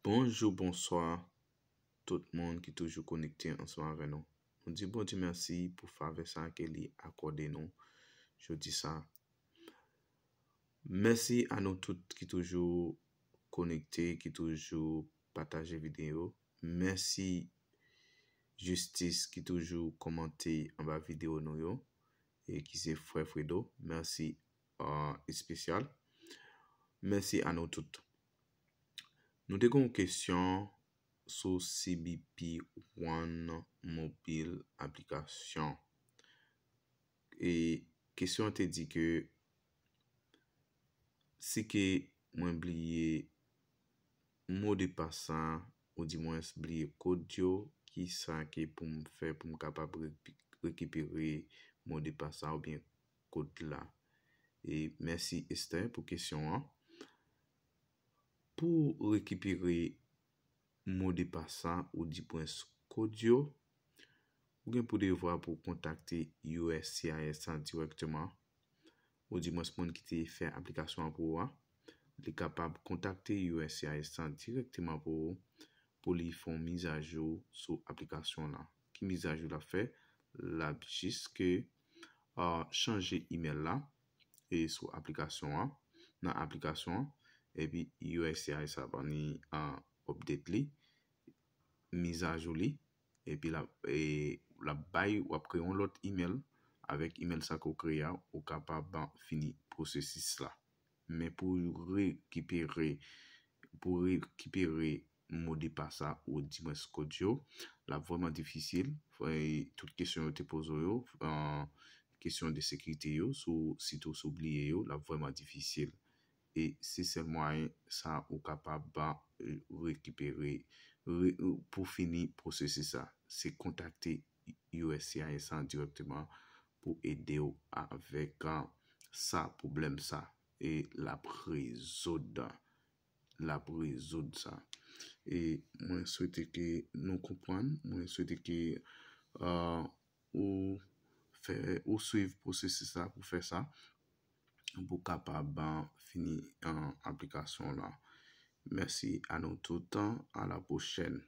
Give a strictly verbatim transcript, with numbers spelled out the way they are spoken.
Bonjou, bonswa, tout moun ki toujou konekte ansanm avè nou. Nou di Bondye mèsi pou favè sa ke li akòde nou jodi sa. Mèsi a nou tout ki toujou konekte, ki toujou pataje videyo. Mèsi Jistis ki toujou kòmante anba videyo nou yo, e ki se frè Fredo. Mèsi, uh, espesyal. Mèsi a nou tout. Nou te gen yon kesyon sou C B P One Mobile application. E kesyon an te di ke si ke mwen bliye mo de pas sa, ou di mwens bliye kòd yo, ki sa ke pou m fè pou m kapab repi-, rekipere mo de pas sa oubyen kòd la? E mèsi Esther pou kesyon an. Pou rekipere mo de pas sa, ou di mwens kòd yo, ou gen pou devwa pou kontakte U S C I S la dirèkteman, ou di mwens moun ki te fè aplikasyon an pou ou a, li kapab kontakte U S C I S la dirèkteman pou ou, pou li fè yon mizajou sou aplikasyon la. Ki mizajou l ap fè? L ap jis ke, uh, chanje email la e sou aplikasyon an, nan aplikasyon an, epi U S C I S ap ban li, uh, update li, mizajou li, epi l ap, e, l ap bay, w ap kreye yon lòt email. Avèk email sa ke w kreye a, ou kapab fini pwosesis la. Men pou rekipere, pou rekipere mo de pas sa ou di mwens kòd yo, l ap vrèman difisil. E tout kesyon yo te poze w yo, uh, kesyon de sekirite yo, sou, sitou si w bliye yo, l ap vrèman difisil. E se sèl mwayen sa ou kapab, uh, rekipere, re-, pou fini pwosesis sa. Se kontakte U S C I S la dirèkteman pou ede w avèk, uh, sa, pwoblèm sa. E l ap rezoud, l ap rezoud sa. E mwen swete ke nou konprann, mwen swete ke, uh, ou fè, ou swiv pwosesis la pou fè sa, pou kapab, uh, fini, uh, aplikasyon la. Mèsi a nou tout, à la prochaine.